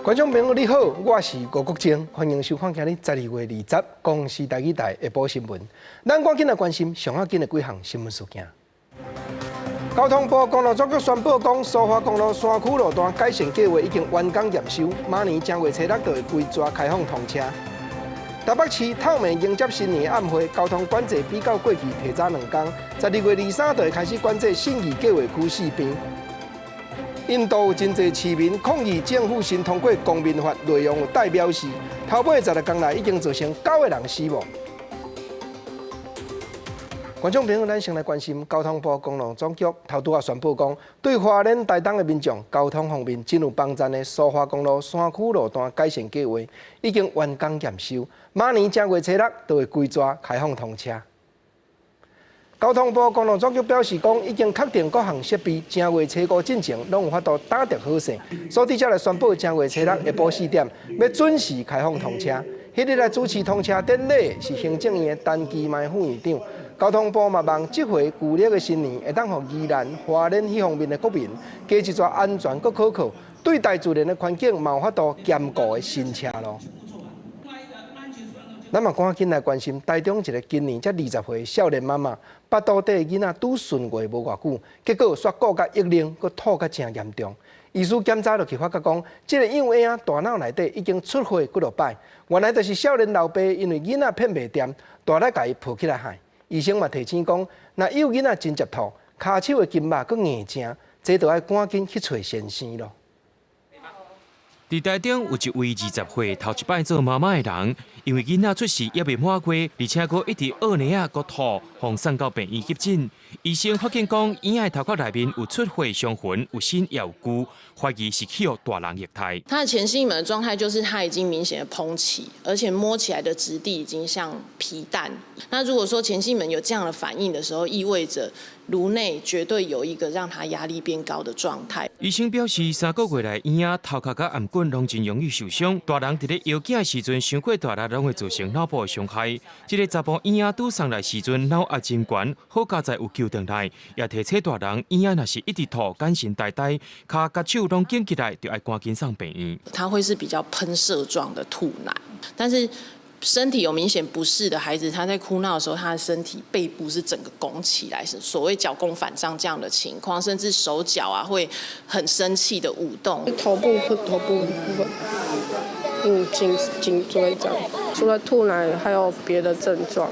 觀眾朋友你好，我是吳國正，歡迎收看今日12月20公視台語台下晡新聞。咱趕緊來關心上要緊的幾項新聞事件。交通部公路總局宣布講，蘇花公路山區路段改善計劃已經完工驗收，明年正月初六就會規逝開放通車。台北市透暝迎接新年暗會，交通管制比較過去提早2工，12月23就會開始管制信義計劃區四邊。印度有真濟市民抗議政府新通過公民法，內容有帶藐視，頭尾16工內已經造成九個人死亡。觀眾朋友，咱先來關心交通部公路總局頭拄仔宣布講，對花蓮、台東的民眾交通方面真有幫助的蘇花公路山區路段改善計劃已經完工驗收，明年正月初六就會規逝開放通車。交通部公路總局表示講，已經確定各項設備，正月初五進前攏有法度打著好勢，所以才來宣布正月初六下晡4點欲準時開放通車。彼日來主持通車典禮是行政院的陳其邁副院長。交通部嘛望這回舊曆的新年會當予宜蘭、花蓮彼方面的國民過一逝安全閣可靠，對大自然的環境嘛有法度兼顧的新車路。咱嘛趕緊來關心台中一个今年才20歲少年媽媽，腹肚底囡仔拄順月無偌久，結果煞顧甲溢奶，閣吐甲誠嚴重。醫師檢查落去發覺講，這个幼嬰仔大腦內底已經出血幾落擺，原來就是少年老爸因為囡仔騙袂恬，大力共伊抱起來害。醫生嘛提醒講，若幼囡仔真濟吐，跤手的筋肉閣硬淨，這就愛趕緊去揣先生囉。佇台中有一位20歲頭一擺做媽媽的人，因為囡仔出世猶未滿月，而且閣一直嘔奶仔，閣吐，予送到病院急診。醫生發現講，嬰仔頭殼內面有出血傷痕，有新也有舊，懷疑是去予大人虐待。他的前囟門的狀態就是他已經明顯的膨起，而且摸起來的質地已經像皮蛋。那如果說前囟門有這樣的反應的時候，意味着顱內絕對有一個讓他壓力變高的狀態。醫生表示，3個月內嬰仔頭殼佮頷頸攏真容易受傷，大人佇咧搖囝的時陣，傷過大力，攏會造成腦部的傷害。這个查埔嬰仔拄送來時陣，腦壓真懸，好佳哉有救轉來，也提醒大人，嬰仔若是一直吐，眼神呆呆，跤佮手攏緊起來，就愛趕緊送病院。它會是比較噴射狀的吐奶，但是身體有明顯不適的孩子，他在哭鬧的時候，他的身體背部是整個拱起來，是所謂角弓反張這樣的情況，甚至手腳啊會很生氣的舞動。頭部部分，頸頸椎這樣，除了吐奶，還有別的症狀，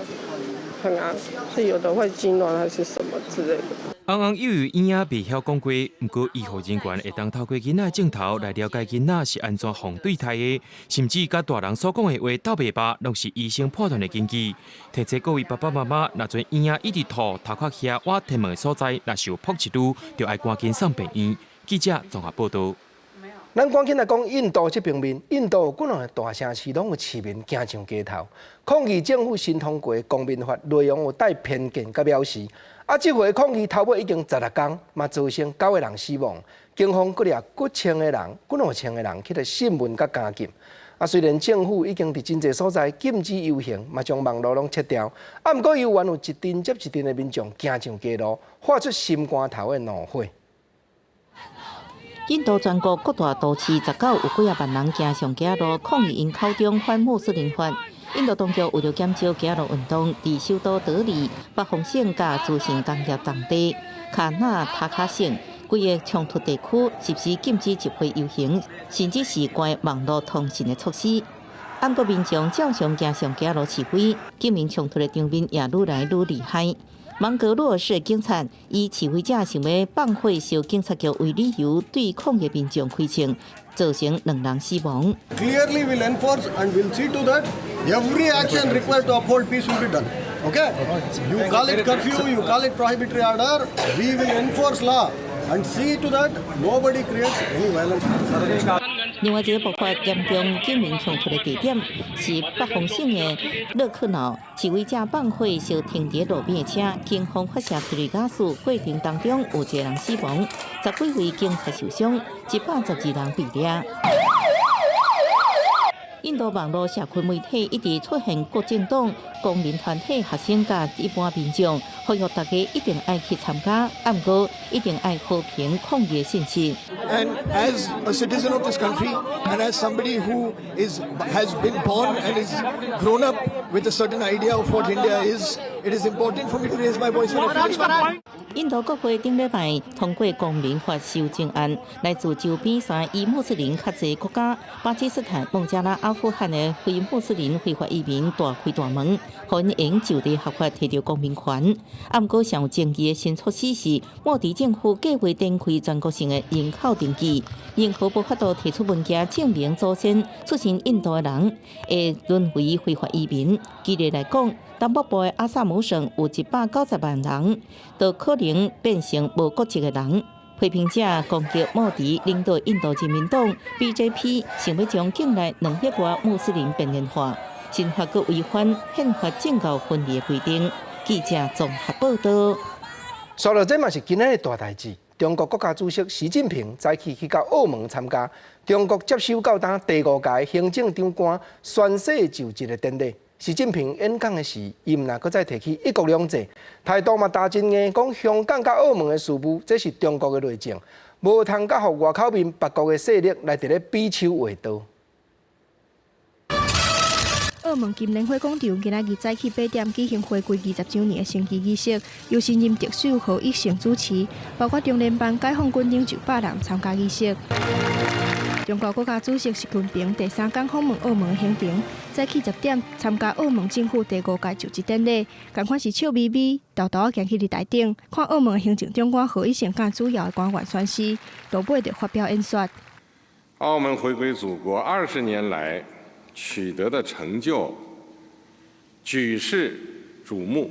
很啊，是有的會痙攣還是什麼之類的。翁翁幼幼嬰仔袂曉講話，毋過醫護人員會當透過囡仔鏡頭來了解囡仔是按怎予對待的，甚至佮大人所講的話鬥袂捌，攏是醫生判斷的根據。提醒各位爸爸媽媽，若陣嬰仔一直吐，頭殼遐倚天門的所在，若是有噗一攄，就愛趕緊送病院。記者綜合報導。咱趕緊來講印度這邊面，印度幾若个大城市攏有市民行上街頭，抗議政府新通過公民法，內容有帶偏見佮藐視。啊，這回抗議頭尾已經16工，嘛造成九個人死亡，警方閣掠幾千個人、幾兩千個人去予審問佮監禁。啊，雖然政府已經佇真濟所在禁止遊行，嘛將網路攏切掉，啊，毋過猶原有一陣接一陣的民眾行上街路，發出心肝頭的怒火。印度全國各大都市19有幾仔萬人行上街路抗議𪜶口中反穆斯林法。印度當局為著減少街路運動，佇首都德里、北方省佮諸城工業重地卡納塔卡省幾个衝突地區實施禁止集會遊行，甚至是關網路通訊的措施。毋過民眾照常行上街路示威，警民衝突的場面也愈來愈厲害。芒格魯爾市警察以示威者想欲放火燒警察局為理由，對抗議民眾開槍，造成兩人死亡。 Clearly, we'll enforce and we'll see to that every action required to uphold peace will be done. Okay? You call it curfew, you call it prohibitory order, we will enforce law and see to that nobody creates any violence. 另外一个爆發嚴重警民衝突的地點是北方省的勒克瑙，示威者放火燒停佇路邊的車，警方發射催淚瓦斯，過程當中有一个人死亡，十幾位警察受傷，112人被掠。印度網路社群媒體一直出現各政黨、公民團體、學生佮一般民眾，呼籲大家一定愛去參加，毋過一定愛和平抗議信息。 And as a citizen of this country, and as somebody who has been born and is grown up with a certain idea of what India is, it is important for me to raise my voice when I feel. 印度國會頂禮拜通過公民法修正案，來自周邊三個穆斯林較濟國家，巴基斯坦、孟加拉、阿富汗的非穆斯林非法移民大開大門，歡迎就地合法提著公民權。啊，毋過上有爭議的新措施是，莫迪政府計劃展開全國性的人口登記，任何無法度提出文件證明祖先出身印度的人，會淪為非法移民。舉例來講，東北部的阿薩姆省有190萬人，都可能變成無國籍的人。批評者攻擊莫迪領導印度人民黨 BJP，想欲將境內2億外穆斯林邊緣化，新法閣違反憲法政教分離的規定。記者綜合報道。說到這嘛是今仔日大代誌。中國國家主席習近平早起去到澳門參加中國接收到今第五屆行政長官宣誓就職的典禮。習近平演講的時，伊毋但閣再提起一國兩制，態度嘛焦真硬，講香港佮澳門的事務，這是中國的內政，無通閣予外口面別國的勢力來佇咧比手畫腳。澳門金蓮花廣場今仔日早起8點舉行回歸20週年的升旗儀式，由新任特首賀一誠主持，包括中聯辦、解放軍等上百人參加儀式。中國國家主席習近平第三工訪問澳門行程，早起10點參加澳門政府第五屆就職典禮，仝款是笑眯眯，沓沓仔行去擂台頂，看澳門行政長官賀一誠佮主要的官員宣誓，落尾就發表演說。澳門回歸祖國20年來取得的成就，舉世矚目。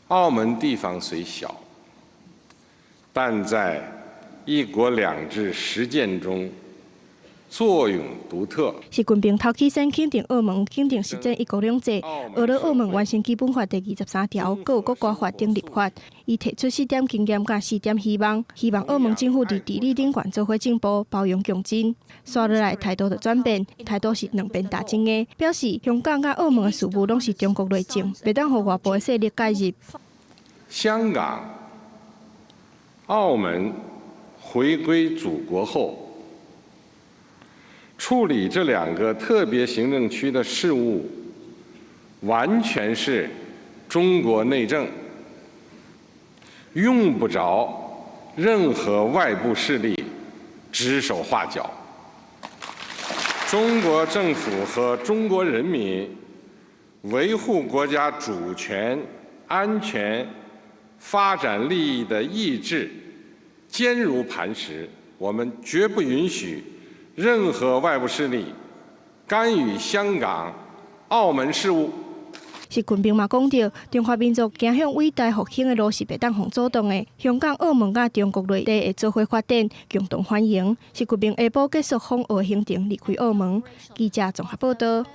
澳門地方雖小，但在一國兩制實踐中作用獨特。習近平頭起先肯定澳門肯定實踐一國兩制，學了澳門完成基本法第23條，閣有國歌法等立法。伊提出四點經驗佮四點希望，希望澳門政府佇治理頂懸做伙進步，包容共進。紲落來態度就轉變，態度是兩邊焦真硬，表示香港佮澳門的事務攏是中國內政，袂當予外部的勢力介入。香港、澳門回歸祖國後，處理這兩個特別行政區的事務，完全是中國內政，用不着任何外部勢力指手畫腳。中國政府和中國人民維護國家主權、安全、發展利益的意志堅如磐石，我們絕不允許任何外部勢力干預香港、澳門事務。習近平嘛講著，中華民族走向偉大復興的路是袂當予阻擋的。香港、澳門佮中國內地會做伙發展，共同繁榮。習近平下晡結束訪澳行程，離開澳門。記者綜合報道。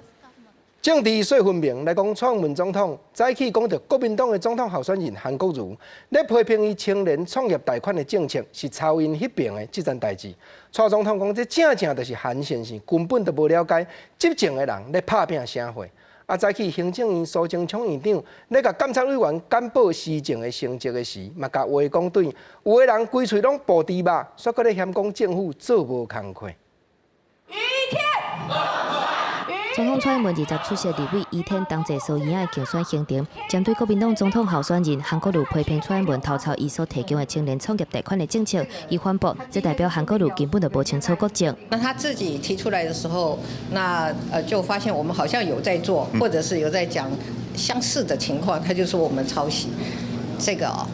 政治說分明來講，蔡英文總統早起講著國民黨的總統候選人韓國瑜，咧批評伊青年創業貸款的政策是抄𪜶彼爿的這層代誌。蔡總統講，這正正就是韓先生根本就無了解執政的人咧拍拚啥貨。啊，早起行政院蘇貞昌院長咧共監察委員簡報施政的成績的時，嘛共話講對，有的人規喙攏布豬肉，煞閣咧嫌講政府做無工課。總統蔡英文20出席立委余天同濟蘇嬰仔的競選行程，針對國民黨總統候選人韓國瑜批評蔡英文偷抄伊所提供的青年創業貸款的政策，伊反駁，這代表韓國瑜根本就無清楚國情。那他自己提出來的時候，那就發現我們好像有在做，或者是有在講相似的情況，他就說我們抄襲，這個哦，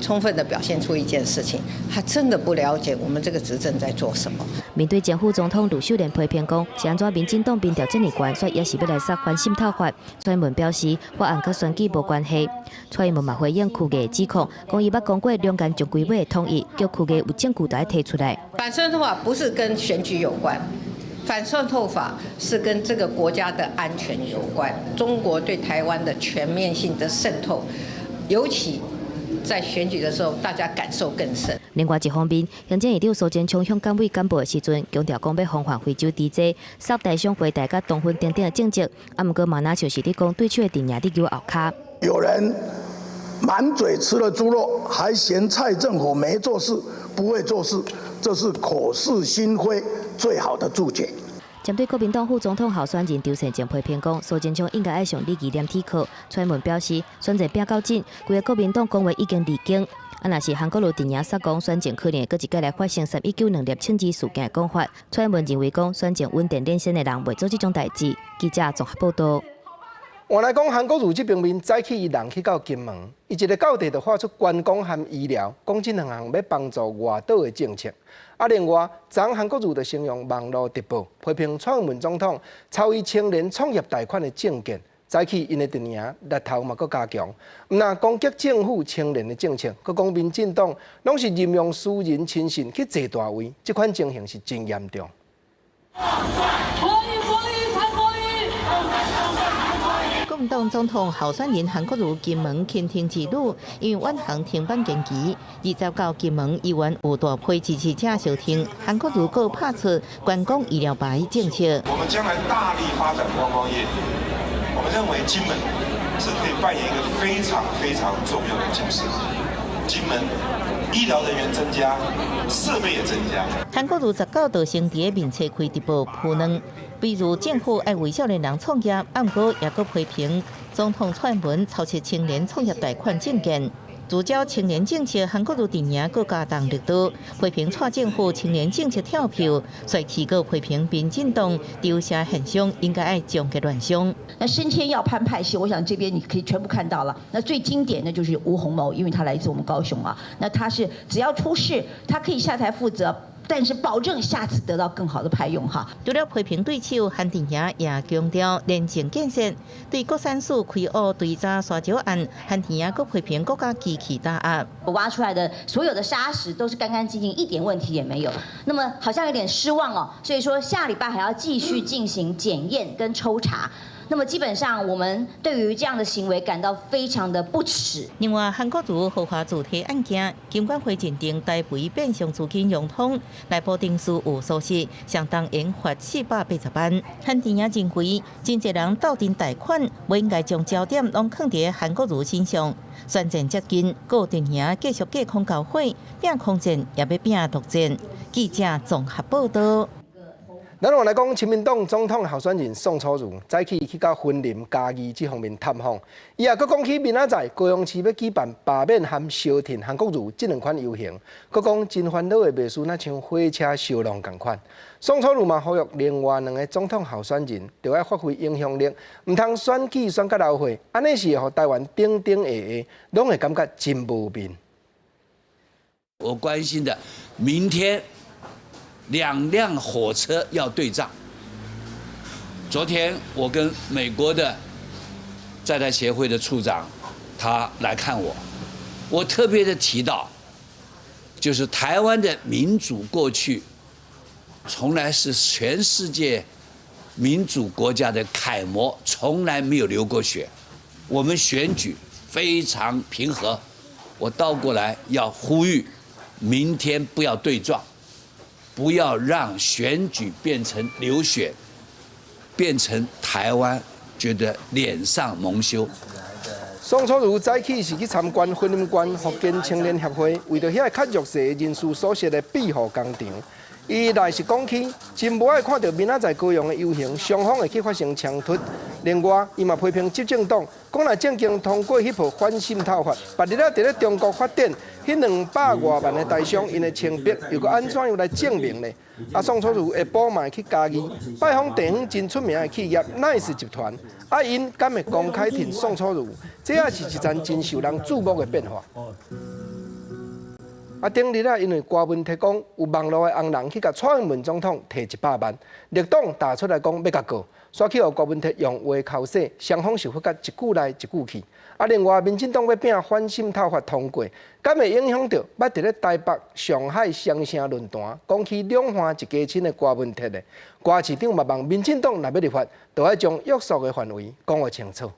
充分的表現出一件事情，他真的不了解我們這個執政在做什麼。面對前副總統呂秀蓮批評講，是按怎民進黨民調這麼懸，所以也是欲來殺反滲透法。蔡英文表示，法案佮選舉無關係。蔡英文嘛回應區藝指控，講伊捌講過兩岸終歸會統一，叫區藝有證據就愛提出來。反滲透法不是跟選舉有關，反滲透法是跟這個國家的安全有關。中國對台灣的全面性的滲透，尤其在選舉的時候，大家感受更深。另外一方面，行政院長蘇貞昌向監委簡報的時陣，強調講欲防範非洲豬災、殺台商回台佮冬昏等等的政策，啊，毋過嘛若像是咧講對手的陣營咧揪後跤。有人滿嘴吃了豬肉，還嫌蔡政府沒做事、不會做事，這是口是心非最好的注解。針對國民黨副總統候選人張善政批評講，蘇貞昌應該愛上禮儀連體課。蔡英文表示，選戰拚到盡，規個國民黨講話已經離經。啊，若是韓國瑜陣營煞講選戰可能會閣一擺來發生319兩粒銃子事件的講法，蔡英文認為講選戰穩定領先的人袂做這種代誌。記者綜合報道。換來講，韓國瑜這邊面早起伊人去到金門，伊一个到地就發出觀光和醫療，講這兩項欲幫助外島的政策。啊，另外，昨韓國瑜就先用網路直播批評蔡英文總統抄伊青年創業貸款的政見，早起𪜶的陣營力頭嘛閣加強，毋但攻擊政府青年的政策，閣講民進黨攏是任用私人親信去坐大位，這款情形是真嚴重。國民黨總統候選人韓國瑜金門傾聽之旅，因為遠航停班延期，29金門議員有大批支持者收聽。韓國瑜閣拍出觀光醫療牌政策。我們將來大力發展觀光業，我們認為金門是可以扮演一個非常非常重要的角色。金門醫療人員增加，設備也增加。韓國瑜19就先佇面冊開直播鋪軟。比如政府愛為少年人創業，毋過也閣批評總統蔡英文抄襲青年創業貸款政見，聚焦青年政策，韓國瑜陣營閣加重力度，批評蔡政府青年政策跳票，隨起閣批評民進黨丟下現象，應該愛終結亂象。那升遷要攀派系，我想這邊你可以全部看到了。那最經典的就是吳鴻謀，因為他來自我們高雄啊，那他是只要出事，他可以下台負責。但是保證下次得到更好的派用哈。除了批評對手，韓陣營也強調廉政建設。對國產署開挖堆渣沙石案，韓陣營閣批評國家機器打壓。我挖出來的所有的沙石都是乾乾淨淨，一點問題也沒有。那麼好像有點失望哦，所以說下禮拜還要繼續進行檢驗跟抽查。那麼基本上，我們對於這樣的行為感到非常的不恥。另外，韓國瑜豪華住宅案件，金管會認定台肥變相資金融通，內部定數有疏失，相當應罰480萬。韓陣營認為，真濟人鬥陣貸款，無應該將焦點攏囥佇韓國瑜身上。選戰接近，各陣營繼續隔空交火，拚空戰也欲拚陸戰。記者綜合報道。咱換來講，親民黨總統候選人宋楚瑜早起去到雲林嘉義這方面探訪，伊也閣講起明仔載高雄市欲舉辦罷免和相挺韓國瑜這兩款遊行，閣講真煩惱的袂輸若像火車燒龍仝款。宋楚瑜嘛呼籲另外兩个總統候選人，著愛發揮影響力，毋通選舉選甲流血，按呢是會予台灣頂頂下下攏會感覺真無面。我關心的，明天兩輛火車要對撞。昨天我跟美國的在台協會的處長，他來看我，我特別的提到，就是台灣的民主過去，從來是全世界民主國家的楷模，從來沒有流過血。我們選舉非常平和。我倒過來要呼籲，明天不要對撞。不要讓選舉變成流血，變成台灣覺得臉上蒙羞。宋楚瑜早起是去參觀雲林縣福建青年協會，為著遐個較弱勢人士所設的庇護工場。伊來是講起，真無愛看著明仔載高雄的遊行，雙方會去發生衝突。另外，伊嘛批評執政黨，講若政經通過彼部反滲透法，別日仔佇咧中國發展，彼200外萬的台商，𪜶的清白又閣按怎樣來證明呢？啊，宋楚瑜下晡嘛會去嘉義拜訪地方真出名的企業奈斯集團，啊，𪜶敢會公開挺宋楚瑜？這也是一陣真受人注目的變化。啊，頂日啊，因為郭文鐵講有網路的紅人去共蔡英文總統提100萬，綠黨打出來講欲共告，煞去予郭文鐵用話剾洗，雙方是發覺一句來一句去。啊，另外民進黨欲拚反滲透法通過，敢會影響著捌佇咧台北、上海雙城論壇講起兩岸一家親的郭文鐵呢？郭市長嘛望民進黨若欲立法，就愛將約束的範圍講予清楚。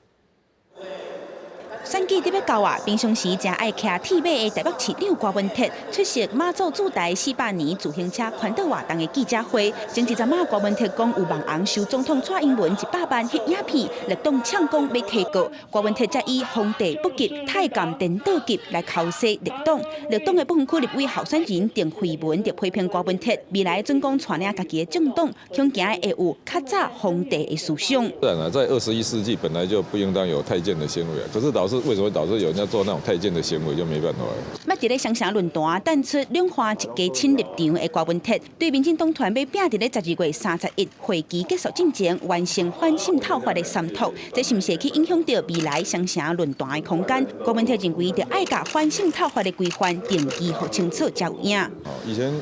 選舉得欲到啊，平常時誠愛騎鐵馬的台北市長柯文哲出席馬祖駐台400年自行車環島活動的記者會。前一陣仔柯文哲講有網紅收總統蔡英文100萬翕影片，綠黨嗆講欲提告，柯文哲才以皇帝不急太監顛倒急來剾洗綠黨。綠黨的不分區立委候選人鄭惠文就批評柯文哲未來準講帶領家己的政黨，恐驚會有較早皇帝的思想。自然啊，在21世紀本來就不應當有太監的行為啊，可是導致為什麼導致有人家做那種太監的行為就沒辦法。捌佇咧雙城論壇擲出兩岸一家親立場的柯文哲，對民進黨團欲拚佇咧12月31會期結束進前完成反滲透法的三讀，這是毋是會去影響著未來雙城論壇的空間？柯文哲認為，著愛共反滲透法的規範定義予清楚才有影。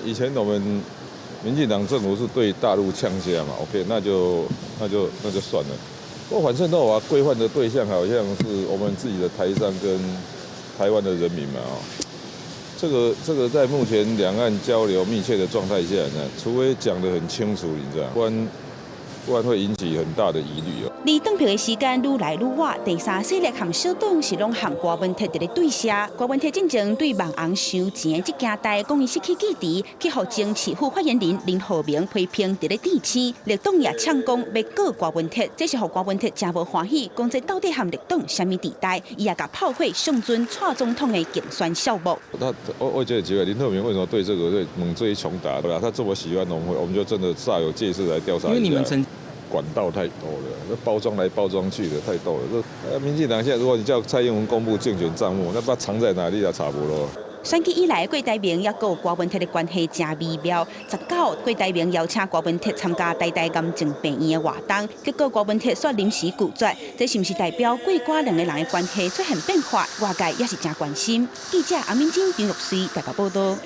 以前我們民進黨政府是對大陸嗆聲嘛，OK，那就算了。不過反滲透法規範的對象好像是我們自己的台商跟台灣的人民嘛，哦，這個在目前兩岸交流密切的狀態下呢，除非講得很清楚，你知道，不然會引起很大的疑慮哦。離轉票的時間愈來愈倚，第三勢力和小黨是攏和柯文哲佇咧對射。柯文哲進前對網紅收錢的這件代，講伊失去記憶，去予前市府發言人林浩明批評佇咧致歉，綠黨也嗆講欲告柯文哲，這是予柯文哲誠無歡喜，講這到底和綠黨啥物底代？伊也共炮火向準蔡總統的競選數目。他我覺得奇怪，林浩明為什麼對這個對猛追窮打，對吧？他這麼喜歡農會，我們就真的煞有介事來調查一下。因為你們曾管道太多了，那包裝來包裝去的太多了。這民進黨現在如果你叫蔡英文公布競選帳目，那不知道藏在哪裡也查無囉。選舉以來，郭台銘抑閣柯文哲的關係誠微妙。19，郭台銘邀請柯文哲參加台大癌症病院的活動，結果柯文哲煞臨時拒絕，這是毋是代表郭柯兩個人的關係出現變化？外界也是誠關心。記者阿敏晶、張玉穗台北報導。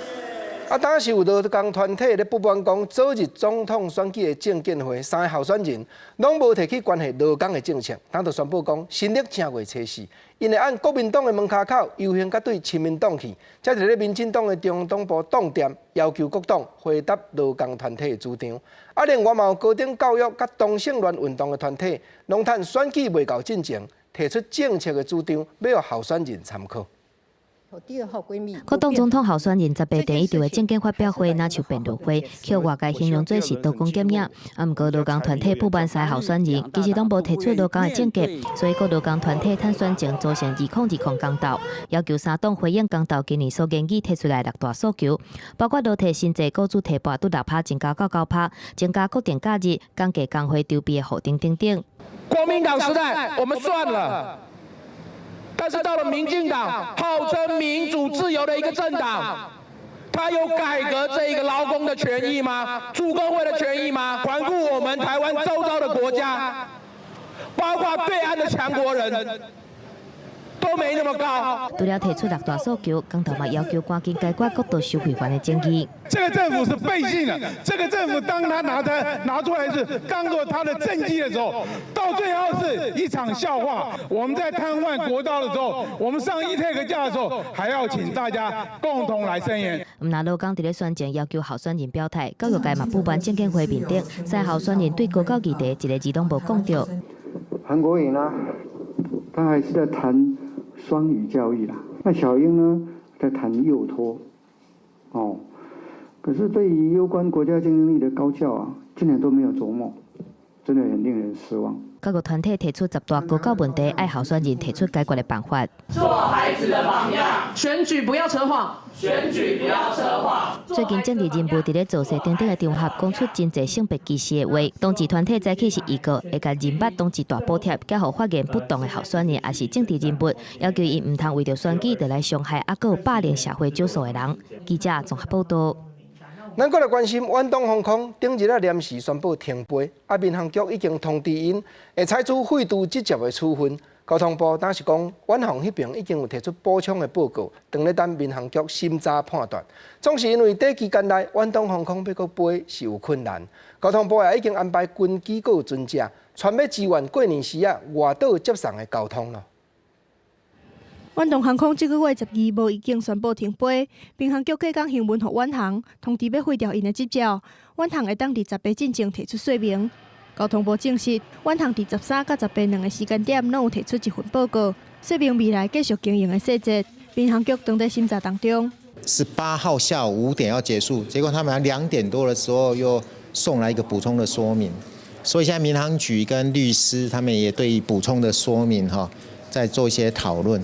啊，當時有勞工團體咧不滿講，昨日總統選舉的政見會，三个候選人攏無提起關係勞工的政策，當就宣布講，新曆正月初四，𪜶會按國民黨的門跤口遊行，佮對親民黨去，才佇咧民進黨的中央黨部擋店，要求各黨回答勞工團體的主張。啊，另外嘛有高等教育佮同性戀運動的團體，攏趁選舉未到進前，提出政策的主張，欲予候選人參考。第二號閨蜜。各黨總統候選人18第一場的政見發表會，若像辯論會，予外界形容做是刀光劍影。啊，毋過勞工團體不滿三候選人，其實攏無提出勞工的政見，所以各勞工團體趁選前組成2020公投，要求三黨回應公投今年所研議提出來六大訴求，包括勞退薪資僱主提撥對6趴增加到9趴，增加國定假日、降低工會籌備的予定等等。國民黨時代，我們算了。但是到了民進黨，號稱民主自由的一個政黨，他有改革這個勞工的權益嗎？職工會的權益嗎？環顧我們台灣周遭的國家，包括對岸的強國人，都沒那麼高。除了提出六大訴求，公投嘛要求趕緊解決國道收費員的爭議。這個政府是背信的，這個政府當他拿出來是當做他的政績的時候，到最後是一場笑話。我們在癱瘓國道的時候，我們上 e-tag 架的時候，還要請大家共同來聲援。毋但勞工佇咧選前要求候選人表態，教育界嘛不滿政見會面頂，三候選人對高教議題一個字攏無講著。韓國瑜呢，他還是在談雙語教育啦。那小英呢，在談幼托，哦，可是對於攸關國家競爭力的高教啊，竟然都沒有著墨，真的很令人失望。各個團體提出10大高教問題，愛候選人提出解決的辦法。做孩子的榜樣，選舉不要扯謊，選舉不要扯謊。最近政治人物佇咧造勢等等的場合，講出真濟性別歧視的話，同志團體早起是預告會共人捌同志大補帖，寄予發言不當的候選人，抑是政治人物，要求𪜶毋通為著選舉就來傷害抑閣有霸凌社會少數的人。記者綜合報導。咱閣來關心遠東航空頂日啊臨時宣布停飛，啊民航局已經通知𪜶會採取廢除執照的處分。交通部當時講，遠航彼爿已經有提出補充的報告，當咧等民航局審查判斷。總是因為短期間內遠東航空欲閣飛是有困難，交通部也已經安排軍機閣有船隻，專欲支援過年時啊外島接送的交通囉。遠東航空這個月12號已經宣布停飛，民航局隔工行文予遠航，通知欲廢掉𪜶的執照。遠航會當佇18進前提出說明。交通部證實，遠航佇13佮18兩個時間點攏有提出一份報告，說明未來繼續經營的細節，民航局正佇審查當中。 18號下午5點要結束，結果他們2點多的時候又送來一個補充的說明，所以現在民航局跟律師他們也對補充的說明哈，在做一些討論。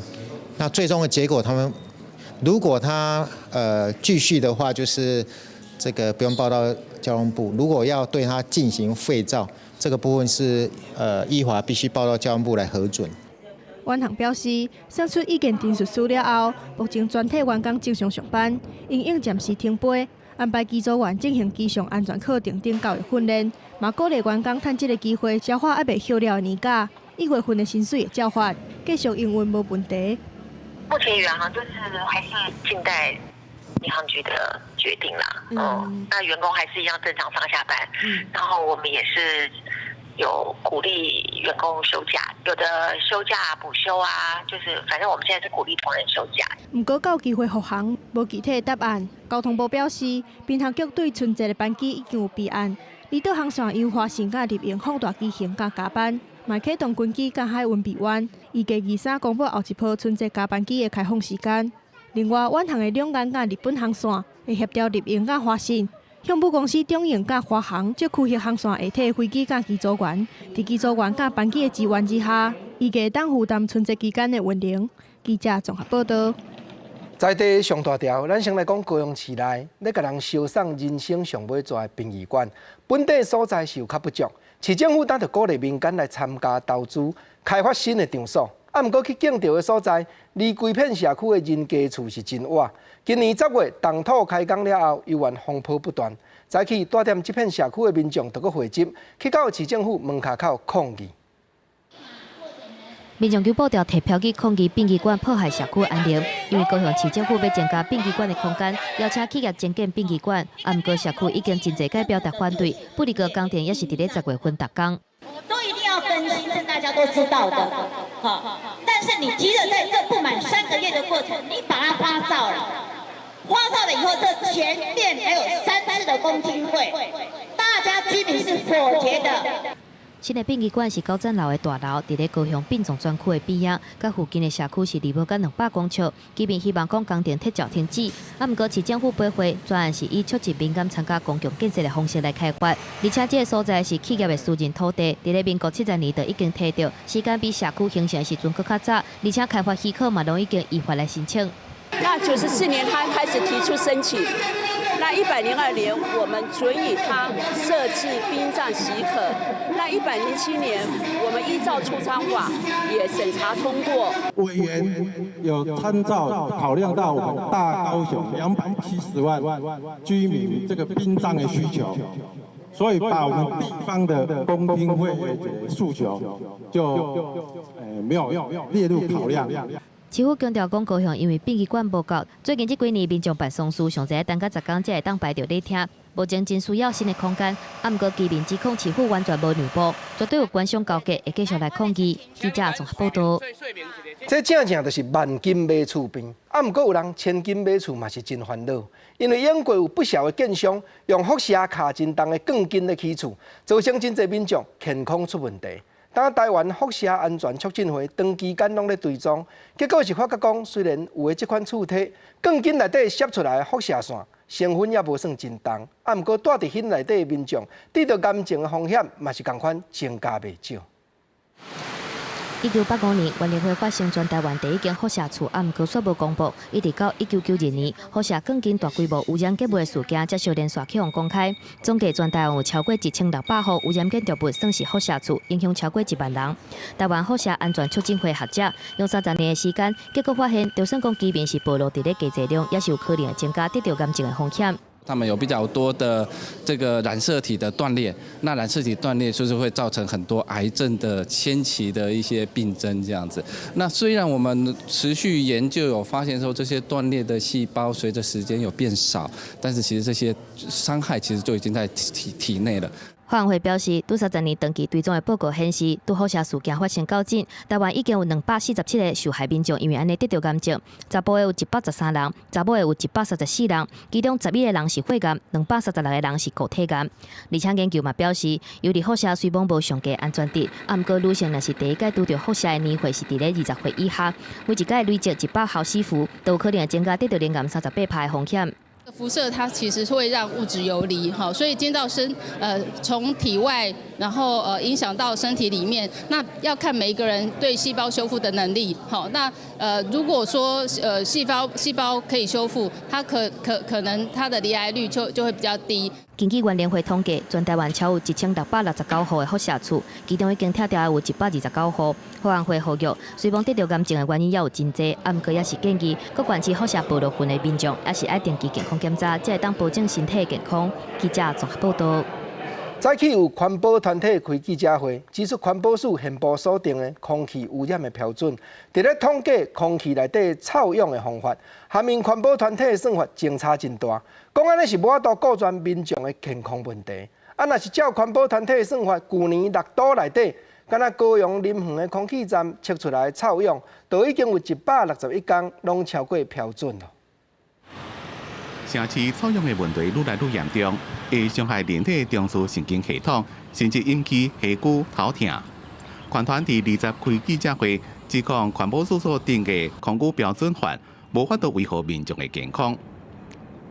那最終的結果，他們如果他繼續的話，就是這個不用報到交通部；如果要對他進行廢照，這個部分是依法必須報到交通部來核准。遠航表示，送出意見陳述書了後，目前全體員工正常上班，因應暫時停飛，安排機組員進行機上安全課程等教育訓練，嘛鼓勵員工趁這個機會消化猶未休了的年假，1月份的薪水會照發，繼續營運無問題。目前遠航就是還是靜待民航局的決定啦。嗯，那員工還是一樣正常上下班。然後我們也是有鼓勵員工休假，有的休假補休啊，就是反正我們現在是鼓勵同仁休假。毋過到機會復航，無具體的答案。交通部表示，民航局對春節的班機已經有備案，離島航線由華信佮立榮放大機型佮加班，嘛啟動軍機佮海運備案，預計23公布後一波春節加班機的開放時間。另外，遠航的兩岸佮日本航線會協調立榮佮華信，向母公司中榮佮華航這區域航線下體飛機佮機組員，佇機組員佮班機的支援之下，預計當負擔春節期間的運能。記者綜合報道。在地上大條，咱先來講高雄市內，咧共人相送人生上尾逝的殯儀館，本地所在是有較不足，市政府當著鼓勵民間來參加投資，開發新的場所。啊，毋過去建造的所在，離規片社區的人家厝是真倚。今年10月動土開工了後，猶原風波不斷。早起住踮這片社區的民眾就閣匯集，去到市政府門跤口抗議。民眾揪布條提標語抗議殯儀館破壞社區安寧，因為高雄市政府欲增加殯儀館的空間，邀請企業增建殯儀館，啊，毋過社區已經真濟擺表達反對，不過工程也是佇咧10月份動工。都一定要更新，這大家都知道的，好。但是你急著在這不滿3個月的過程，你把它發照了，發照了以後，這前面還有3次的公聽會，大家居民是否決的。新的殯儀館是九層樓的大樓，佇咧高雄殯葬專區的邊仔，佮附近的社區是離無敢200公尺。居民希望講工程撤照停止，啊，毋過市政府駁回，專案是以促進民間參加公共建設的方式來開發，而且這个所在是企業的私人土地，佇咧民國70年就已經提著，時間比社區形成的時陣閣較早，而且開發許可嘛攏已經依法來申請。那94年他開始提出申請。那102年，我們准予他設置殯葬許可。那107年，我們依照出倉法也審查通過。委員有參照考量到我們大高雄270萬居民這個殯葬的需求，所以把我們地方的公聽會的訴求就沒有列入考量。市府強調講，高雄因為殯儀館無夠，最近這幾年民眾辦喪事，上濟等到10工才會當排著咧聽。目前真需要新的空間，啊，毋過居民指控市府完全無讓步，絕對有官商勾結，會繼續來抗議。記者綜合報道。這正正就是萬金買厝邊，啊，毋過有人千金買厝嘛是真煩惱，因為英國有不少的建商用輻射卡真重的鋼筋來起厝，造成真濟民眾健康出問題。當台灣輻射安全促進會長期間攏咧追蹤，結果是發覺講，雖然有的這款厝體鋼筋內底攝出來的輻射線成分也無算真重，啊，毋過住佇彼內底的民眾，得著癌症的風險嘛是仝款增加袂少。1985年，原能會發生全台灣第一間輻射厝，啊，毋過煞無公布。一直到1992年，輻射鋼筋大規模污染結物的事件，才相連續去予公開。總計全台灣有超過1600戶污染建築物算是輻射厝，影響超過1萬人。台灣輻射安全促進會學者用30年的時間，結果發現，就算講居民是暴露佇咧低劑量，也是有可能增加得著癌症的風險。他們有比較多的這個染色體的斷裂，那染色體斷裂就是會造成很多癌症的先期的一些病徵這樣子。那雖然我們持續研究有發現說這些斷裂的細胞隨着時間有變少，但是其實這些傷害其實就已經在體內了。發安會表示，拄30年長期追蹤的報告顯示，拄輻射事件發生到今，台灣已經有247個受害民眾因為按呢得著癌症，查埔的有113人，查某的有134人，其中11個人是血癌，236個人是固體癌。而且研究嘛表示，游離輻射雖罔無上低安全值，啊，毋過女性若是第一擺拄著輻射的年歲是佇咧20歲以下，每一擺累積100毫西弗，都有可能增加得著罹癌38%的風險。輻射它其實會讓物質游離，哈，所以進到身，從體外，然後影響到身體裡面，那要看每一個人對細胞修復的能力，好，那如果說細胞可以修復，它可能它的罹癌率就會比較低。根據原能會統計，全台灣超有1669戶的輻射厝，其中已經拆掉的有129戶。發安會呼籲，雖罔得著癌症的原因猶有真濟，啊，毋過也是建議各縣市輻射暴露群的民眾，也是愛定期健康檢查，才會當保證身體健康。記者綜合報道。早起有環保團體開記者會，指出環保署憲報所定的空氣污染的標準，佇咧統計空氣內底臭氧的方法，下面環保團體的算法相差真大，講按呢是無法度顧全民眾的健康問題。啊，若是照環保團體的算法，舊年六都內底，敢若高雄林園的空氣站測出來的臭氧，都已經有161工攏超過標準囉。城市臭氧的問題愈來愈嚴重，會傷害人體中樞神經系統，甚至引起下肢頭痛。環團佇20開記者會，指控環保署所定的空污標準法，無法度維護民眾的健康。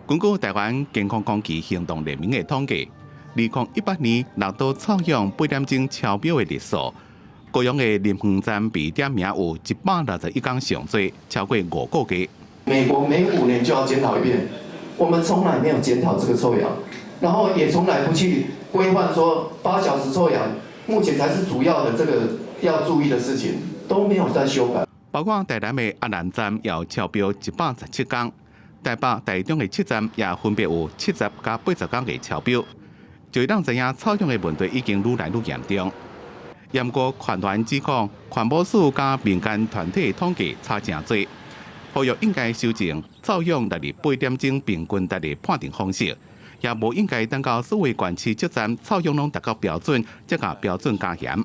根據台灣健康空氣行動聯盟的統計，2018年六都臭氧八點鐘超標的日數，高雄的林園站被點名有161工上濟，超過5個月。美國每5年就要檢討一遍。我們從來沒有檢討這個臭氧，然後也從來不去規範說8小時臭氧，目前才是主要的這個要注意的事情，都沒有在修改。包括台南的阿蘭站也超標117工，台北、台中的七站也分別有70佮80工的超標，就讓知影臭氧的問題已經愈來愈嚴重。毋過環團指控環保署佮民間團體統計差誠濟。呼籲應該修正臭氧68點鐘平均值的判定方式，也無應該等到所有縣市七站臭氧攏達到標準，才共標準加嚴。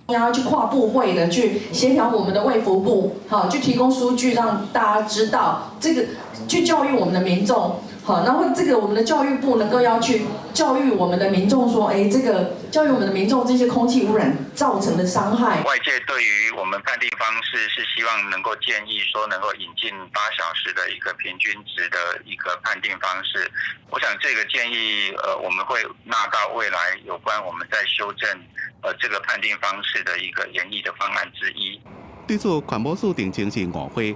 要去跨部會的去協調我們的衛福部，好，去提供數據讓大家知道這個，去教育我們的民眾，好，然後這個我們的教育部能夠要去教育我們的民眾說，哎，這個教育我們的民眾這些空氣污染造成的傷害。外界對於我們判定方式是希望能夠建議說能夠引進8小時的一個平均值的一個判定方式。我想這個建議，我們會納到未來有關我們在修正這個判定方式的一個研議的方案之一。對此，環保署澄清是誤會，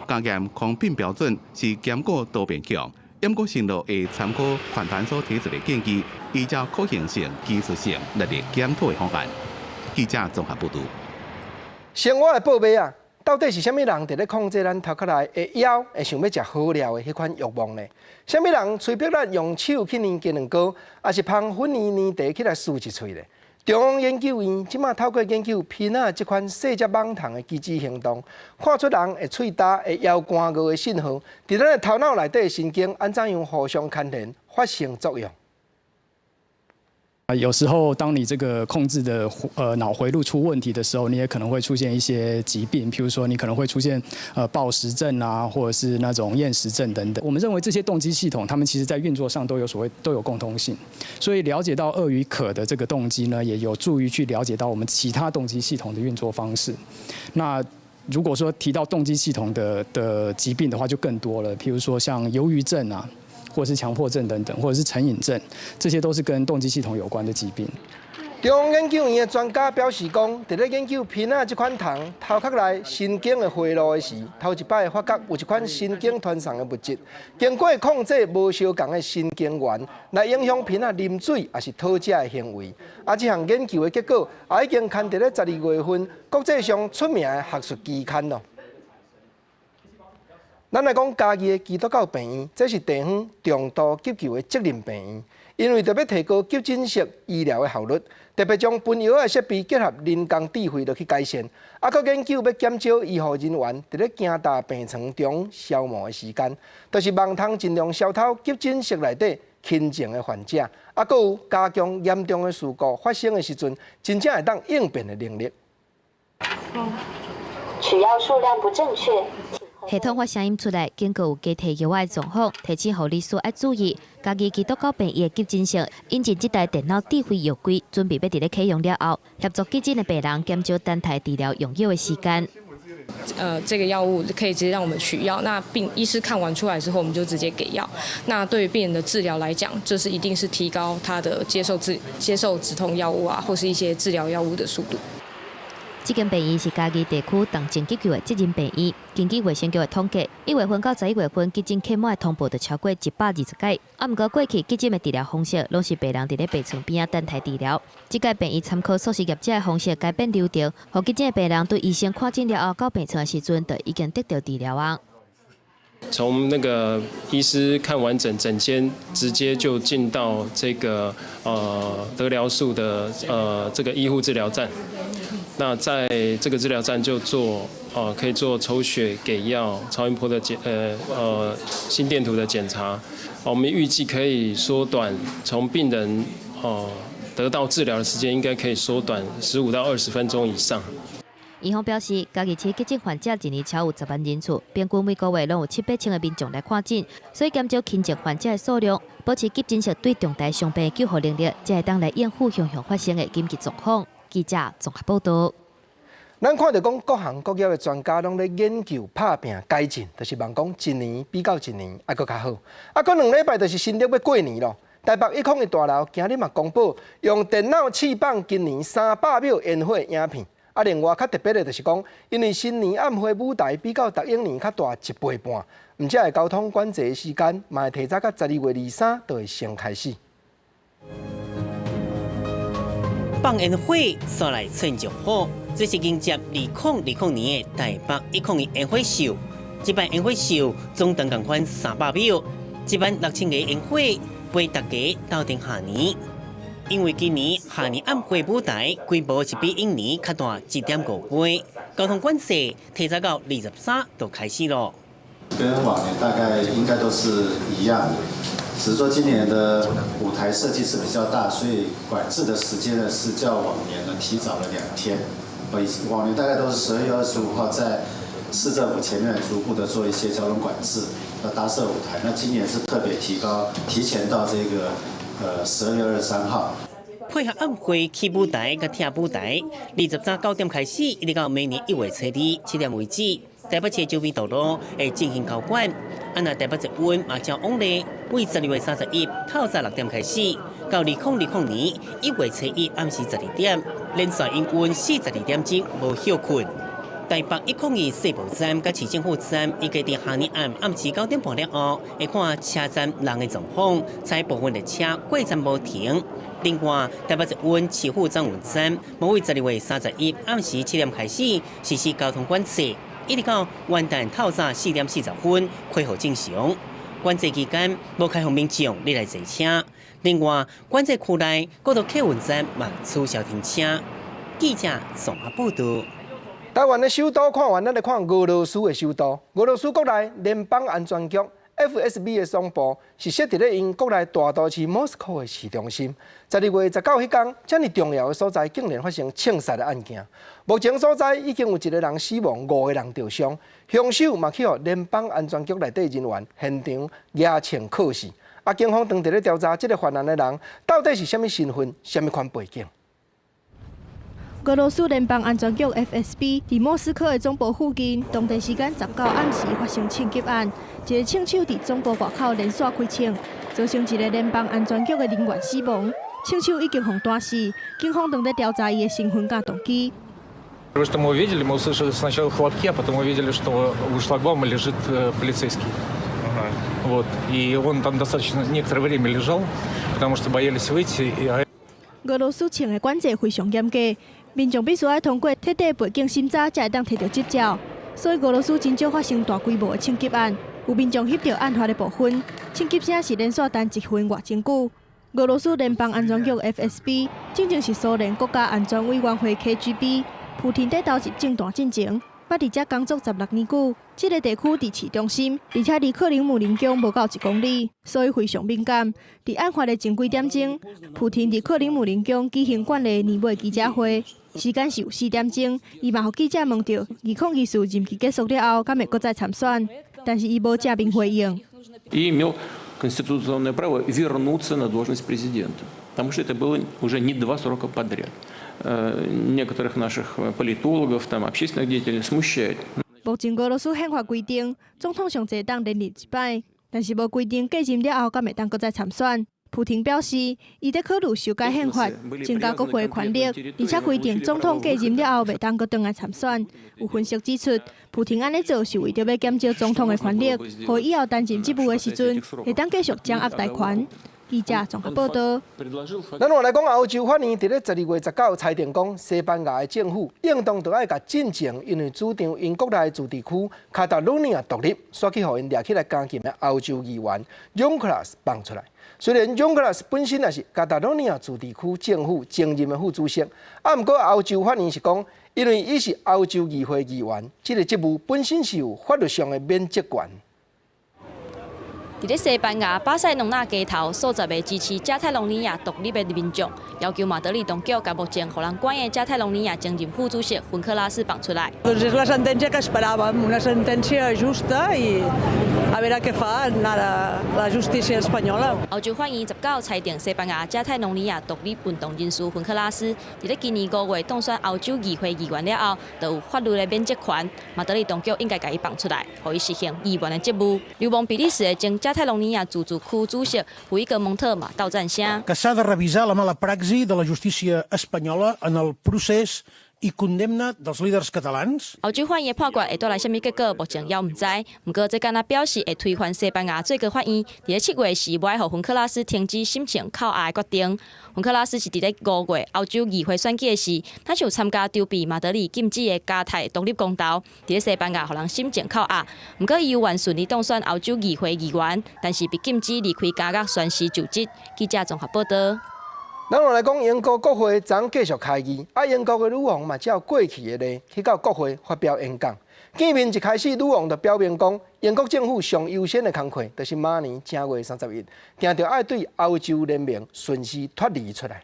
加嚴空品標準是兼顧多面向，毋過承諾會參考環團所提出的建議，依照可行性、技術性來檢討的方案。記者綜合報導。生活的報尾啊，到底是啥物人佇咧控制咱頭殼內會枵、會想欲食好料的彼款欲望呢？啥物人催逼咱用手去捏雞卵糕，抑是捧粉圓奶茶起來挲一喙咧？中央研究院這馬透過研究鼻仔這款細隻蠓蟲的機制行動，看出人會喙焦、會枵乾餓的信號，佇咱的頭腦內底神經按怎樣互相牽連，發生作用。啊，有時候當你這個控制的腦回路出問題的時候，你也可能會出現一些疾病，譬如說你可能會出現暴食症啊，或者是那種厭食症等等。我們認為這些動機系統，他們其實在運作上都有所謂都有共通性，所以了解到餓與渴的這個動機呢，也有助於去了解到我們其他動機系統的運作方式。那如果說提到動機系統的疾病的話，就更多了，譬如說像憂鬱症啊，或者是強迫症等等，或者是成癮症，這些都是跟動機系統有關的疾病。中央研究院的專家表示講，佇咧研究鼻仔這款蟲頭殼內神經的回路的時，頭一擺發覺有一款神經傳送的物質，經過控制無相仝的神經元，來影響鼻仔啉水抑是討食的行為。啊，這項研究的結果也已經刊佇咧12月份國際上出名的學術期刊咯。咱來講嘉義的基督教病院，這是地方重度急救的責任病院，因為著欲提高急診室醫療的效率，特別將噴藥的設備結合人工智慧落去改善，啊，閣研究欲減少醫護人員佇咧行踏病床中消磨的時間，就是望通盡量消偷急診室內底輕症的患者，啊，閣有加強嚴重的事故發生的時陣，真正會當應變的能力。取藥數量不正確。系統發聲音出來，警告有加提藥的狀況，提醒護理師愛注意。嘉義基督教病院的急診室引進這台電腦智慧藥櫃，準備欲佇咧啟用了後，協助急診的病人減少等待治療用藥的時間。這個藥物可以直接讓我們取藥，那病醫師看完出來之後，我們就直接給藥。那對於病人的治療來講，就是一定是提高他的接受止痛藥物啊，或是一些治療藥物的速度。這間病院是嘉義地區重症急救的責任病院。根據衛生局的統計，1月份到11月份急診客滿的通報就超過120屆。啊，毋過過去急診的治療方式，攏是病人佇咧病床邊仔等待治療。這屆病院參考素食業者的方式改變流程，予急診的病人對醫生看診了後，到病床的時陣就已經得到治療啊。從那個醫師看完診，診間直接就進到這個得療室的這個醫護治療站。那在這個治療站就做可以做抽血、給藥、超音波的檢心電圖的檢查。我們預計可以縮短從病人得到治療的時間，應該可以縮短15到20分鐘以上。醫方表示，嘉義市急診患者一年超有10萬人次，平均每個月攏有七八千个民眾來看診，所以減少輕症患者的數量，保持急診室對重大傷病的救護能力，才會當來應付常常發生的緊急狀況。記者綜合報道。咱看著講各行各業的專家攏咧研究拍拚改進，就是望講一年比較一年猶閣較好。啊，閣2禮拜就是新曆欲過年囉。台北101大樓今日嘛公布，用電腦試放今年300秒煙火影片。啊，另外較特別的就是講，因為新年暗會舞台比較逐往年較大一倍半，毋只會交通管制的時間，嘛會提早到12月23就會先開始。放煙火，煞來趁著雨，這是迎接2020年的台北101煙火秀。這擺煙火秀總長仝款300秒，1萬6千個煙火陪大家鬥陣跨年。因為今年跨年暗會舞台規模是比往年較大1.5倍，交通管制提早到23就開始囉。跟往年大概應該都是一樣。只是說今年的舞台設計是比較大，所以管制的時間呢是較往年呢提早了2天。往年大概都是12月25號在市政府前面逐步的做一些交通管制，要搭設舞台。那今年是特別提高，提前到這個12月23號。配合暗會起舞台佮拆舞台，23 9點開始，一直到明年1月初2 7點為止。台北市周邊道路會進行交管，啊若台北捷運嘛照往例，為12月31透早6點開始，到2020年1月初1暗時12點，連續營運42點鐘無歇睏。台北101世博站佮市政府站，預計佇跨年暗暗時9點半了後，會看車站人的狀況，採部分列車過站無停。另外，台北捷運市府轉運站，嘛為12月31暗時7點開始實施交通管制。一直到元旦透早4點40分恢復正常。管制期間無開放民眾入來坐車。另外，管制區內各座客運站嘛取消停車。記者綜合報道。台灣的首都看完，咱來看俄羅斯的首都。俄羅斯國內聯邦安全局 FSB 的總部是設佇咧𪜶國內大都市莫斯科的市中心。12月19彼工，遮爾重要的所在竟然發生槍殺的案件。目前所在已經有一個人死亡，五個人著傷。兇手嘛去予聯邦安全局內底人員現場舉槍銬死。啊，警方正佇咧調查這个犯案的人到底是啥物身份、啥物款背景。俄羅斯聯邦安全局 FSB 佇莫斯科的總部附近，當地時間19暗時發生槍擊案，一个槍手佇總部外口連續開槍，造成一个聯邦安全局的人員死亡。槍手已經予彈死，警方正佇調查伊的身份佮動機。 Что мы увидели, мы услышали сначала хлопки, а потом увидели, что у шлагбаума лежит полицейский. Вот. И он там достаточно некоторое время лежал, потому что боялись выйти. 俄羅斯槍的管制非常嚴格，民眾必須愛通過徹底背景審查，才會當摕著執照。所以俄羅斯真少發生大規模的槍擊案，有民眾翕著案發的部分，槍擊聲是連續等一分外真久。俄羅斯聯邦安全局 FSB 進前是蘇聯國家安全委員會 KGB，普廷佇投入政壇進前，捌佇遮工作16年久。這个地區佇市中心，而且離克里姆林宮無夠1公里，所以非常敏感。佇案發的前幾點鐘，普廷佇克里姆林宮舉行慣例年尾記者會，時間是有4點鐘，伊嘛予記者問著，2024任期結束了後，敢會閣再參選，但是伊無正面回應。 И имел конституционное право вернуться на должность президента, потому что это было уже не два срока подряд. Некоторых наших политологов, там, общественных деятелей смущает. 目前俄羅斯憲法規定，總統上濟當連任一擺，但是無規定繼任了後敢會當閣再參選。普廷表示，伊咧考慮修改憲法，增加國會權力，而且規定總統繼任了後袂當閣轉來參選。有分析指出，普廷按呢做是為著欲減少總統的權力，予以後擔任職務的時陣，會當繼續掌握大權。記者綜合報道。咱換來講，歐洲法院佇咧12月19裁定講，西班牙的政府應當著愛共進前因為主張𪜶國內自治區卡塔盧尼亞獨立，煞去予𪜶掠起來監禁的歐洲議員永克拉斯放出來。雖然永克拉斯本身也是加泰羅尼亞自治區政府前任的副主席，啊，毋過歐洲法院是講，因為伊是歐洲議會議員，這个職務本身是有法律上的免責權。佇咧西班牙巴塞隆納街頭，數十个支持加泰隆尼亞獨立的民眾，要求馬德里當局共目前予人關的加泰隆尼亞前任副主席芬克拉斯放出來。 Doncs és la sentència que esperàvem, una sentència justa i a veure què fa ara la justícia espanyola. 歐洲法院19裁定西班牙加泰隆尼亞獨立運動人士芬克拉斯，佇咧今年5月當選歐洲議會議員了後，就有法律的免責權。馬德里當局應該共伊放出來，予伊實行議員的職務。流亡比利時的前加泰隆尼亞自治區主席胡伊格蒙特嘛鬥贊聲。 Que s'ha de revisar la mala praxi de la justícia espanyola en el procés i condemna dels líders catalans. 歐洲法院的判決會帶來啥物結果，目前猶毋知。毋過這敢若表示會推翻西班牙最高法院，佇咧7月時無愛予芬克拉斯停止審訊扣押的決定。芬克拉斯是佇咧5月歐洲議會選舉的時，他就參加籌備馬德里禁止的加泰獨立公投，佇咧西班牙予人審訊扣押。毋過伊有緣順利當選歐洲議會議員，但是被禁止離開監獄宣誓就職。記者綜合報道。咱來講，英國國會昨繼續開議，啊，英國的女王嘛照過去的例去到國會發表演講。見面一開始，女王就表明講，英國政府上優先的工課，就是明年正月31，定著愛對歐洲聯盟順時脫離出來。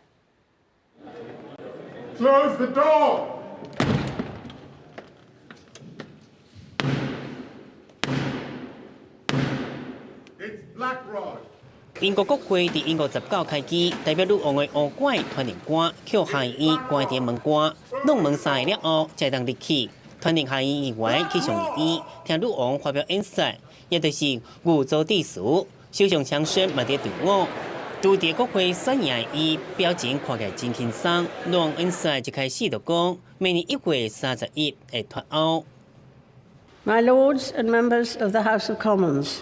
Close the door. It's Black Rod. 英國國會佇英國19開議，代表女王的王冠傳令官予下議院關佇門關，弄門三下了後，才當入去。傳令下議院議員去上議院，聽女王發表演說，也就是御座致辭。首相強生嘛佇隊伍，拄佇國會選贏的伊，表情看起來真輕鬆。女王演說一開始就講，明年1月31會脫歐。 My Lords and members of the House of Commons.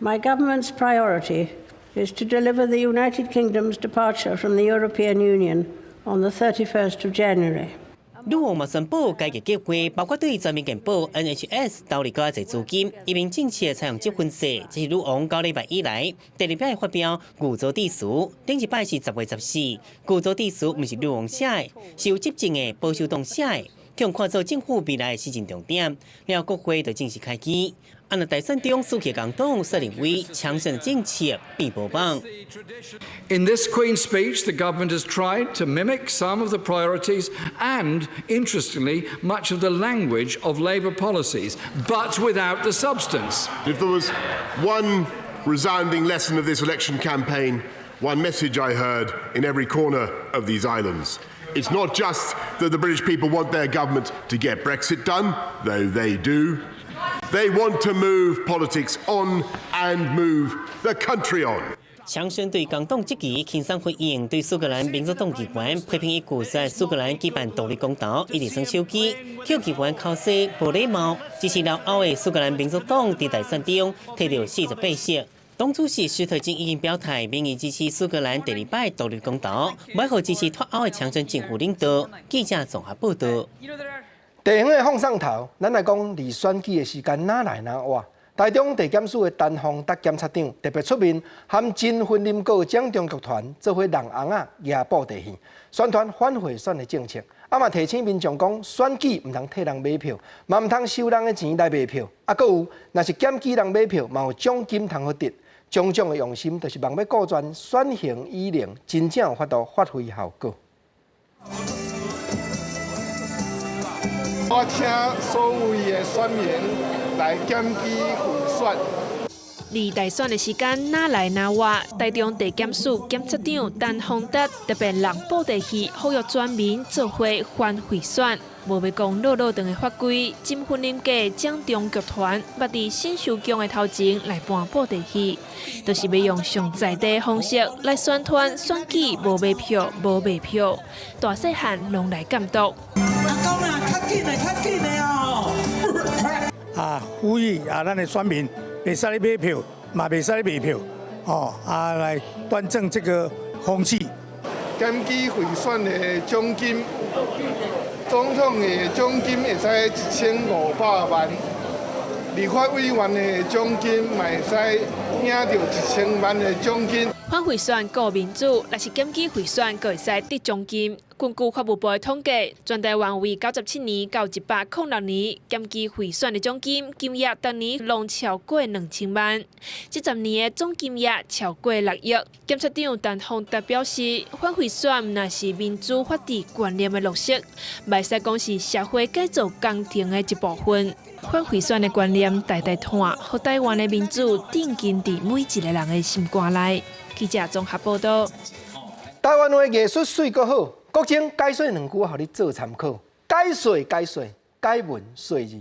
My government's priority is to deliver the United Kingdom's departure from the European Union on the 31st of January. 女王嘛宣布改革計劃，包括對全民健保 NHS 投入閣較濟資金，移民政策採用積分制。這是女王9禮拜以來第二擺發表御座致辭，頂一擺是10月14，御座致辭毋是女王寫的，是由執政的保守黨寫的，予看做政府未來的施政重點。了國會就正式開議。啊，若大選中輸去工黨，說認為強生政策變無放。 In this Queen's speech, the government has tried to mimic some of the priorities and, interestingly, much of the language of Labour policies, but without the substance. If there was one resounding lesson of this election campaign, one message I heard in every corner of these islands, it's not just that the British people want their government to get Brexit done, though they do. They want to move politics on and move the country on. 強生對工黨質疑輕鬆回應，對蘇格蘭民族黨議員批評伊拒絕蘇格蘭舉辦獨立公投，一直耍手機，予議員口說無禮貌。支持留歐的蘇格蘭民族黨佇大選中提著48席。黨主席史特金已經表態，明年支持蘇格蘭第二擺獨立公投，欲予支持脫歐的強生政府領導。記者綜合報道。地方的放送頭，咱來講離選舉的時間哪來哪晚。台中地檢署的陳鳳達檢察長特別出面，和金婚林國蔣中劇團做伙弄尪仔舉布袋戲，宣傳反賄選的政策。啊嘛提醒民眾講，選舉毋通替人買票，嘛毋通收人的錢來賣票。啊，閣有，若是檢舉人買票，嘛有獎金通予得。種種的用心，就是望欲顧全選賢與能，真正有法度發揮效果。我請所有的選民來檢舉賄選。離大選的時間若來若倚，台中地檢署檢察長陳宏達特別弄布袋戲，呼籲全民做伙反賄選。無欲講落落長的法規，金婚林家掌中劇團捌佇新秀宮的頭前來搬布袋戲，就是欲用上在地的方式來宣傳選舉無買票、無賣票，大細漢攏來監督。阿公啊，較緊的，較緊的哦！啊，呼籲啊，咱的選民袂使咧買票，嘛袂使咧賣票，哦啊，來端正這個風氣。檢舉賄選的獎金，總統的獎金會使1500萬，立法委員的獎金嘛會使領著1000萬的獎金。反賄選顧民主，若是檢舉賄選，閣會使得獎金。根據法務部的統計，全台灣為97年到106年，檢舉賄選的獎金金額，逐年攏超過2000萬。這10年的總金額超過6億。檢察長陳宏達表示，反賄選毋但是民主法治觀念的落實，嘛會使講是社會改造工程的一部分。反賄選的觀念代代傳，予台灣的民主釘根佇每一個人的心肝內。記者綜合報道。台灣話藝術媠閣好，國政解說兩句，予你做參考。解說解說，解文說字。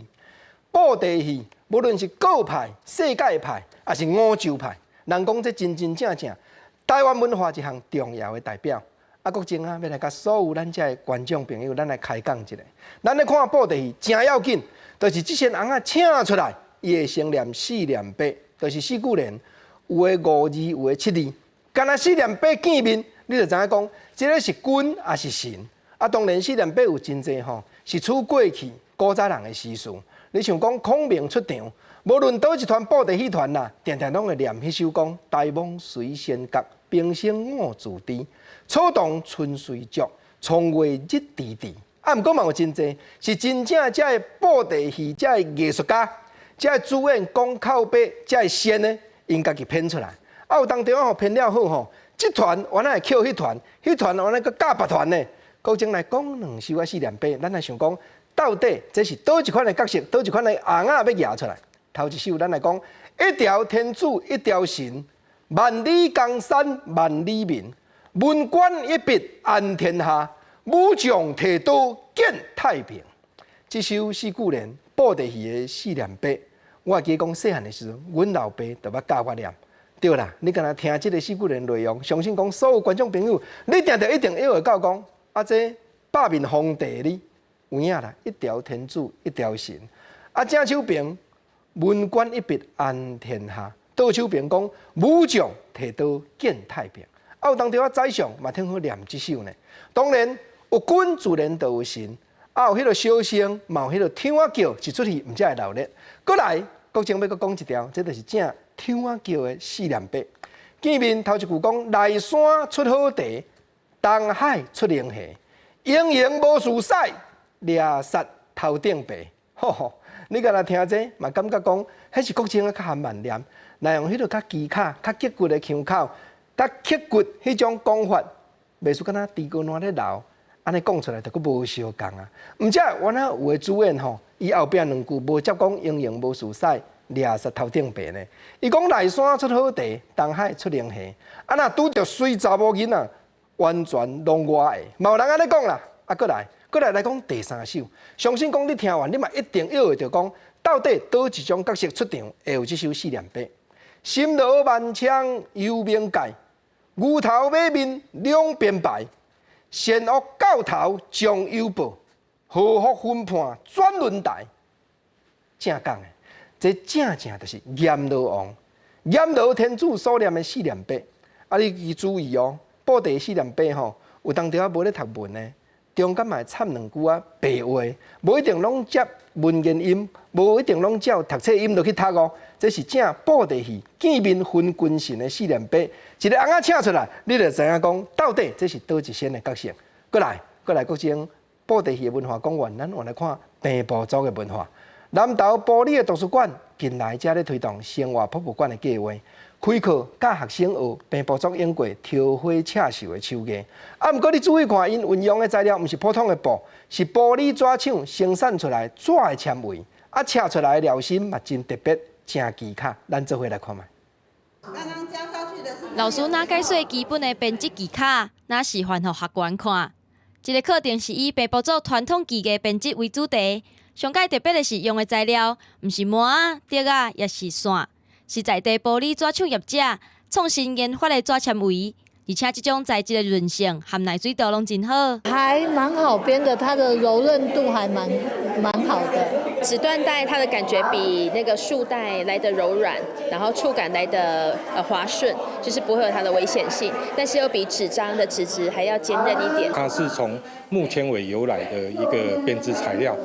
布袋戲，無論是各派、世界派，抑是五洲派，人講這真真正正台灣文化一項重要的代表。啊，國政啊，欲來共所有咱遮的觀眾朋友，咱來開講一下。咱咧看布袋戲，誠要緊，就是這身尪仔請出來，伊會先念四念八，就是四句聯，有的五字，有的七字。干焦四念八見面，你就知影講，這个是君抑是臣。啊，當然四念八有真濟吼，是取過去古早人的習俗。你像講孔明出場，無論佗一團布袋戲團啦，定定攏會念彼首講：大王隨仙閣，平生我自知。草堂春水足，窗外日棣棣。啊，毋過嘛有真濟是真正遮的布袋戲，遮的藝術家，遮的主演講口白，遮的仙呢，𪜶家己編出來。啊，有當時吼編了好吼，這團原來會抾彼團，彼團原來閣教別團呢。國政來講兩首仔四念八，咱來想講，到底這是佗一款的角色，佗一款的尪仔欲舉出來？頭一首咱來講，一條天子一條神，萬里江山萬里民，文官一筆安天下，武將提刀見太平。這首四句聯布袋戲的四念八，我會記講細漢的時陣，阮老爸就捌教我念。對啦，你敢若聽這个四句聯內容，相信講所有觀眾朋友，你定定一定會會到講，啊，這百面皇帝哩有影啦，一條天子一條神。啊，正手邊文官一筆安天下，倒手邊講武將提刀見太平。啊，有當時啊宰相嘛挺好念這首呢。當然有君自然就有臣，啊有彼个小生，嘛有彼个唱仔叫，一出戲毋才會鬧熱。閣來，國政欲閣講一條，這就是正唱仔叫的四念八。見面頭一句講：內山出好茶，東海出龍蝦，英雄無事使，掠殺頭頂白。吼吼，你敢若聽這，嘛感覺講，彼是國政啊較含慢念，來用彼个較技巧、較刻骨的腔口、較刻骨彼種講法，袂輸敢若豬哥爛咧流，按呢講出來就閣無相仝啊。毋才原來有的主演吼，伊後壁兩句無接講英雄無事使，掠殺頭頂白呢。伊講內山出好茶，東海出龍蝦，啊若拄著媠查某囡仔，完全攏我的。嘛有人按呢講啦，啊，閣來，閣來來講第三首。相信講你聽完，你嘛一定會著講，到底佗一種角色出場會有這首四念八。森羅萬象幽冥界，牛頭馬面兩邊排，善惡到頭終有報，禍福分判轉輪台。正講的，這正正就是閻羅王、閻羅天子所念的四念八。啊，你注意哦，布袋四念八吼，有當時仔無咧讀文的，中間嘛會插兩句仔白話，無一定攏接文言音，無一定攏照讀冊音落去讀哦。這是正布袋戲見面分君臣的四連白，一个尪仔請出來，你就知影講到底這是佗一線的角色。閣來，閣來，閣種布袋戲的文化講完，咱換來看平埔族的文化。南投埔里的圖書館近來才咧推動生活博物館的計劃，開課教學生學平埔族用過挑花刺繡的手藝。啊，毋過你注意看，𪜶運用的材料毋是普通的布，是玻璃紙廠生產出來紙的纖維，啊，刺出來的療心嘛真特別，真奇巧。咱做伙來看覓。老師若解說基本的編織技巧，若示範予學員看。這个課程是以平埔族傳統技藝編織為主題，上蓋特別的是用的材料，毋是麻仔、竹仔，抑是線，是在地玻璃紙廠業者創新研發的紙纖維，而且這種材質的韌性和耐水度攏真好。還蠻好編的，它的柔韌度還蠻好的。紙緞帶它的感覺比那個束帶來得柔軟，然後觸感來得滑順，就是不會有它的危險性，但是又比紙張的紙質還要堅韌一點。它是從木纖維由來的一個編織材料，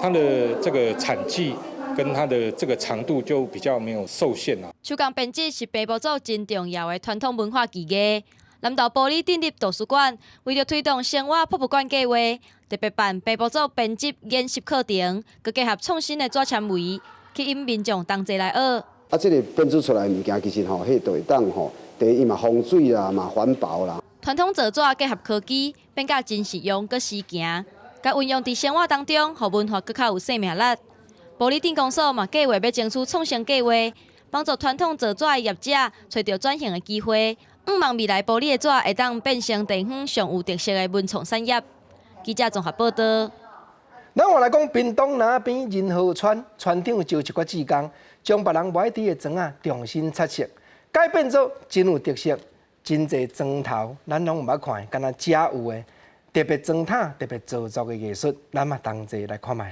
它的這個產季跟它的這個長度就比較沒有受限啦。手工編織是平埔族真重要的傳統文化技藝。南投埔里鎮立圖書館為著推動生活博物館計劃，特別辦平埔族編織研習課程，閣結合創新的紙纖維，吸引民眾同齊來學。啊，這個編織出來的物件，其實吼，彼就會當吼，第一嘛防水啦，嘛環保啦。傳統造紙結合科技，變甲真實用、閣時行，共運用佇生活當中，予文化閣較有生命力。埔里鎮公所嘛計劃欲爭取創新計劃，幫助傳統造紙的業者揣著轉型的機會。向望未來埔里的紙會當變成地方上有特色的文創產業。記者綜合報道。咱換來講，屏東林仔邊仁和村村長招一寡志工，將別人無愛佇的磚仔重新擦色，改變做真有特色、真濟磚頭，咱攏毋捌看，敢若遮有的特別磚塔、特別造作的藝術，咱嘛同齊來看覓。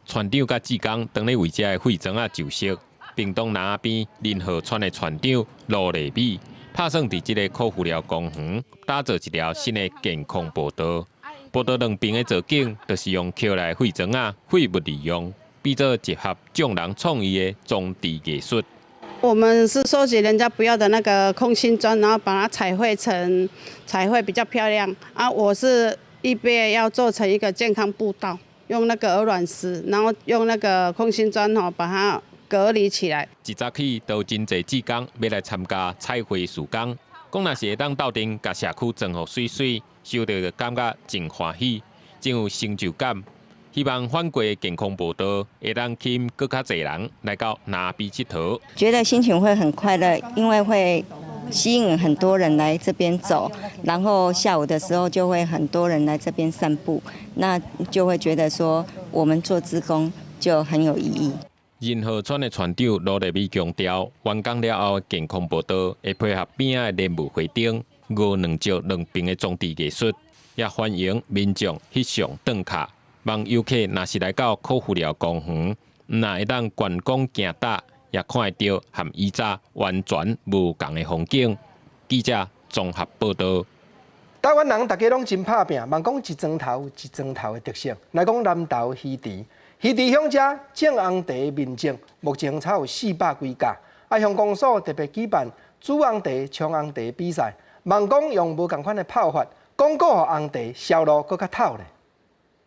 村長佮志工當咧為遮的廢磚仔上色。屏東林仔邊仁和村的村長盧麗美，拍算佇這个苦富寮公園打造一條新的健康步道。步道兩邊的造景，就是用捡來廢磚仔廢物利用，變做集合眾人創意的裝置藝術。我們是收集人家不要的那個空心磚，然後把它彩繪成彩繪比較漂亮。啊，我是預備要做成一個健康步道，用那個鵝卵石，然後用那個空心磚吼，把它隔離起來。一早起就真濟志工欲來參加彩繪事工，講若是會當鬥陣共社區裝予媠媠，收著就感覺真歡喜，真有成就感。希望反過健康步道會當吸引閣較濟人來到林仔邊𨑨迌。覺得心情會很快樂，因為會吸引很多人來這邊走，然後下午的時候就會很多人來這邊散步，那就會覺得說我們做志工就很有意義。仁和村的村長盧麗美強調，完工了後的健康步道會配合邊仔的蓮霧花燈、鵝卵石兩邊的裝置藝術，也歡迎民眾翕相轉卡。望遊客若是來到苦富寮公園，毋但會當觀光行搭，也看會著和以早完全無仝的風景。記者綜合報道。台灣人大家攏真拍拚，望講一磚頭一磚頭的特色。來講南投魚池，魚池鄉遮種紅茶的面積目前才有400幾甲。啊，鄉公所特別舉辦煮紅茶、沖紅茶比賽，望講用無仝款的泡法，廣告予紅茶銷路閣較透咧。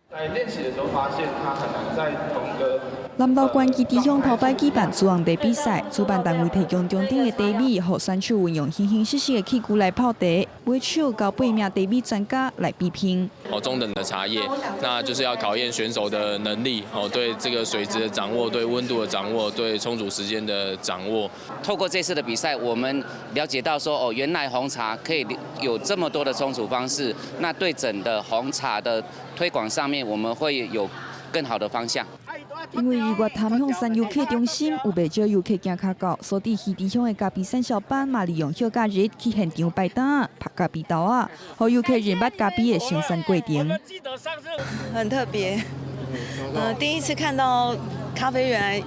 在練習的時候發現，它很難在同一個。南投縣魚池鄉頭擺舉辦煮紅茶比賽，主辦單位提供中等的茶米，予選手運用形形色色的器具來泡茶，尾手交八名茶米專家來比拼。哦，中等的茶葉，那就是要考驗選手的能力，哦，對這個水質的掌握，對溫度的掌握，對沖煮時間的掌握。透過這次的比賽，我們了解到說，哦，原來紅茶可以有這麼多的沖煮方式，那對整個紅茶的推廣上面，我們會有更好的方向。因為日月潭鳳山遊客中心有袂少遊客行跤到，所以魚池鄉的咖啡產銷班嘛利用休假日去現場擺檔拍咖啡豆仔，予遊客認捌咖啡的生產過程。很特別，第一次看到咖啡原來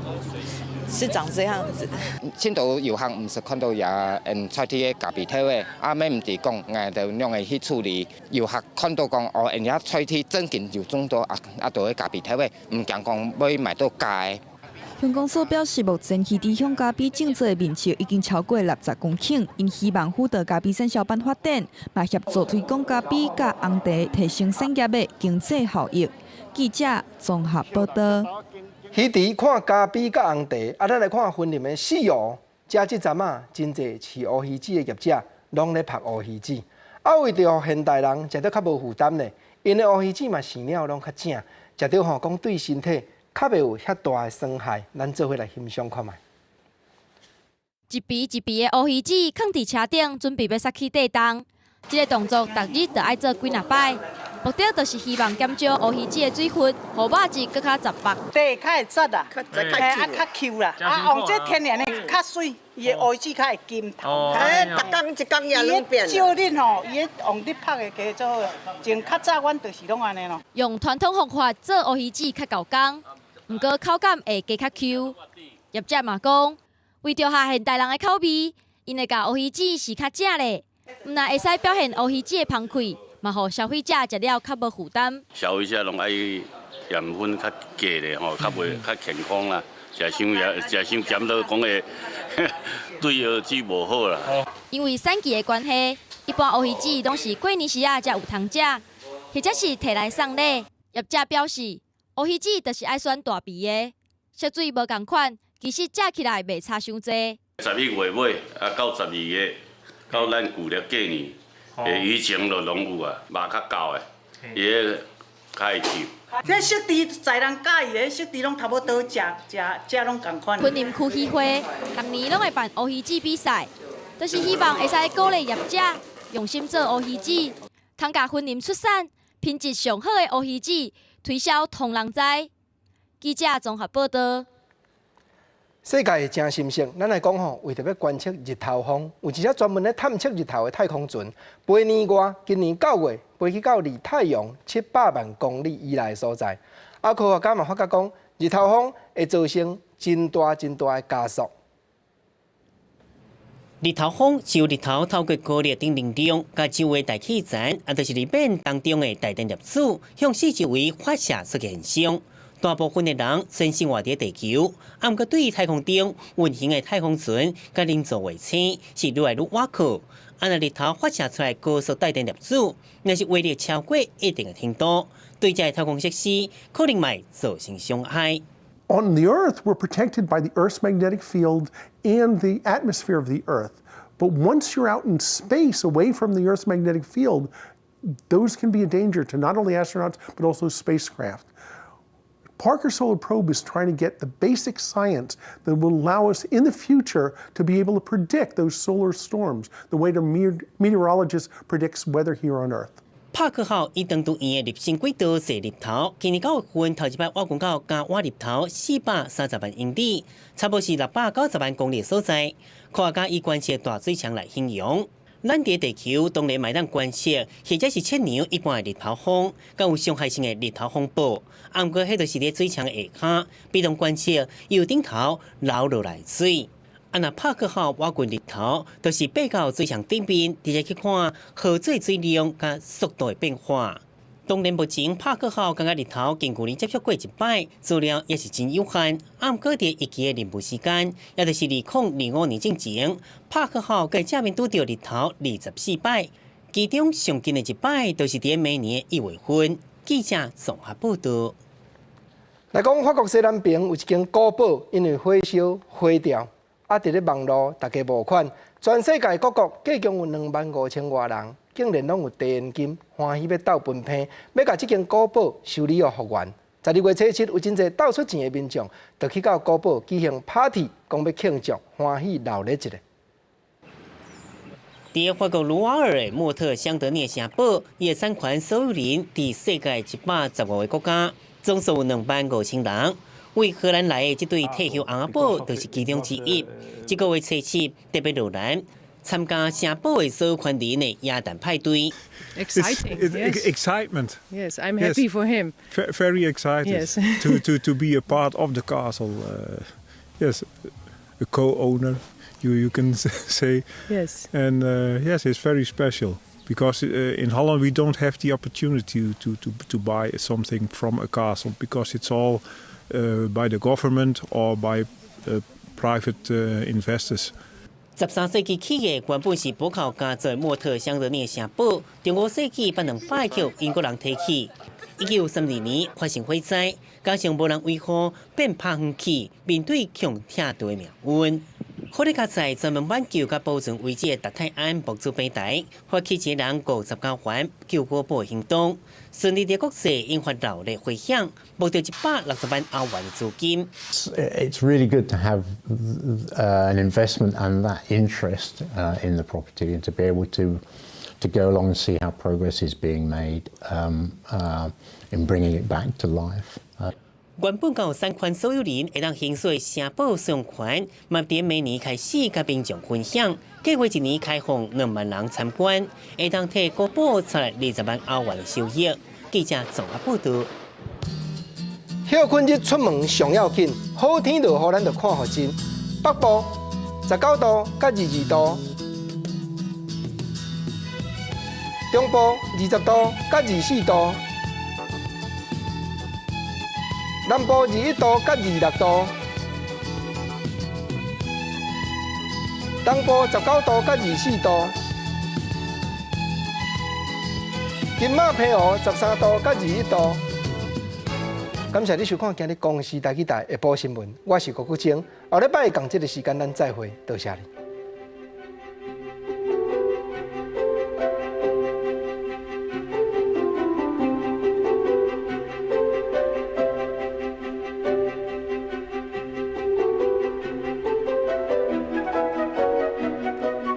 是長這樣子。先到遊客毋是看到也採取的咖啡豆的，啊，欲毋是講，𠊎就兩个去處理。遊客看到講哦，𪜶遐採取真近有種多啊啊，著彼咖啡豆的，毋驚講欲買到假的。鄉公所表示，目前魚池鄉咖啡種植的面積已經超過60公頃，𪜶希望輔導咖啡產銷班發展，嘛協助推廣咖啡佮紅茶，提升產業的經濟效益。記者綜合報道。魚池看咖啡佮紅茶，啊，咱來看雲林的四湖，遮這陣仔，真濟飼烏魚子的業者，攏咧曝烏魚子。啊，為著現代人食得較無負擔咧，𪜶的烏魚子嘛生了攏較正，食著吼講對身體較袂有遐大的傷害。咱做伙來欣賞看覓。一埤一埤的烏魚子囥佇車頂，準備欲殺去地重。這个動作逐日都愛做幾若擺，目的就是希望減少烏魚子的水分，予肉質閣較雜白。對，較會雜啦，啊較 Q 啦，啊用這天然的較媠，伊的烏魚子較會金頭。哎，逐工一工也兩遍。照恁吼，伊用咧曝的加做，從較早阮就是攏按呢咯。用傳統方法做烏魚子較厚工，毋過口感會加較 Q。業者嘛講，為著合現代人的口味，𪜶會共烏魚子飼較正咧。毋但會使表現烏魚子的芳氣，嘛予消費者食了較無負擔。消費者攏愛鹽分較低咧吼，較袂較健康啦。食傷鹽，食傷鹹都講會對腰子無好啦。因為產季的關係，一般烏魚子攏是過年時仔才有通食，或者是提來送禮。業者表示，烏魚子就是愛選大埤的，色水無仝款，其實食起來袂差傷濟。11月尾啊，到12月，到咱舊曆過年，以前就攏有啊，肉較厚的，伊个較會 Q。這色澤在人佮意的色澤攏差不多，食食食攏仝款。雲林區議會逐年攏會辦烏魚子比賽，就是希望會使鼓勵業者用心做烏魚子，通共雲林出產品質上好的烏魚子推銷予人知。記者綜合報道。世界誠心適，咱來講吼，為著欲觀測日頭風，有一隻專門咧探測日頭的太空船，飛年外，今年9月飛去到離太陽700萬公里以內的所在。啊，科學家嘛發覺講，日頭風會造成真大真大的加速。日頭風是由日頭透過高熱等能量，共周圍大氣層，啊，就是日面當中的帶電粒子，向四周圍發射出現象。大部分的人雖生活佇地球，啊，毋過對太空中運行的太空船佮人造衛星是愈來愈倚靠。啊，若日頭發射出來高速帶電粒子，若是威力超過一定的程度，對這个太空設施可能會造成傷害。 On the Earth, we're protected by the Earth's magnetic field and the atmosphere of the Earth. But once you're out in space, away from the Earth's magnetic field, those can be a danger to not only astronauts, but also spacecraft. Parker Solar Probe is trying to get the basic science that will allow us in the future to be able to predict those solar storms, the way the meteorologist predicts weather here on Earth. 帕克號以長度圓的入星軌道射日頭，今年9月份頭一擺倚近到加倚日頭430萬英里，差不多是690萬公里的所在。科學家以觀測大水牆來形容。咱佇地球當然嘛會當觀測，或者是測量一般的日頭風，佮有傷害性的日頭風暴。啊，毋過彼就是佇水牆下跤，比如觀測由頂頭流落來水。啊，若帕克號倚近日頭，就是爬到水牆頂面，直接去看河水水量佮速度的變化。當然，目前帕克號佮日頭近距離接觸過一擺，資料也是真有限。啊，毋過佇預期的任務時間，也就是2025年進前，帕克號會正面拄著日頭24擺，其中上近的一擺，就是佇明年1月份。記者綜合報道。來講法國西南邊有一間古堡，因為火燒毀掉，啊，佇咧網路大家募款，全世界各國計共有2萬5千外人，竟然攏有提現金，歡喜欲鬥分批，欲共這間古堡修理予復原。12月初7，有真濟鬥出錢的民眾，就去到古堡舉行 party，講欲慶祝，歡喜鬧熱一下。佇法國盧瓦爾的莫特香德涅城堡，伊的產權所有人佇世界115個國家，總數有2萬5千人。為荷蘭來的這對退休翁仔某就是其中之一。這個月初七特別落蘭參加城堡的所有權人的耶誕派對。 Exciting, yes. Excitement. Yes, I'm happy for him. Very excited to be a part of the castle. Yes, a co-owner, you can say. And yes, it's very special because in Holland we don't have the opportunity to buy something from a castle because it's all By the government or by private investors. 13世紀起的原本是柏考家族莫特香熱涅城堡，中五世紀捌兩擺予英國人提去。1932年發生火災，加上無人維護，變拍遠去，面對窮拆除的命運。好利佳在專門挽救佮保存遺跡的達泰安募資平台，發起一人59元救國寶行動，順利佇國際引發熱烈迴響，募到160萬歐元的資金。 It's really good to have an investment and that interest in the property and to be able to go along and see how progress is being made in bringing it back to life. 原本就有產權所有人會當行使城堡使用權，嘛佇明年開始佮民眾分享，計劃一年開放2萬人參觀，會當替國寶帶來20萬歐元的收益。記者綜合報導。歇睏日出門上要緊，好天落雨，咱就看予真。北部19度佮22度，中部20度佮24度。南部21度佮26度，東部19度佮24度，金馬澎湖13度佮21度。感謝你收看今日公視台語台下晡新聞，我是郭國晶。後禮拜仝這个時間，咱再會，多謝你。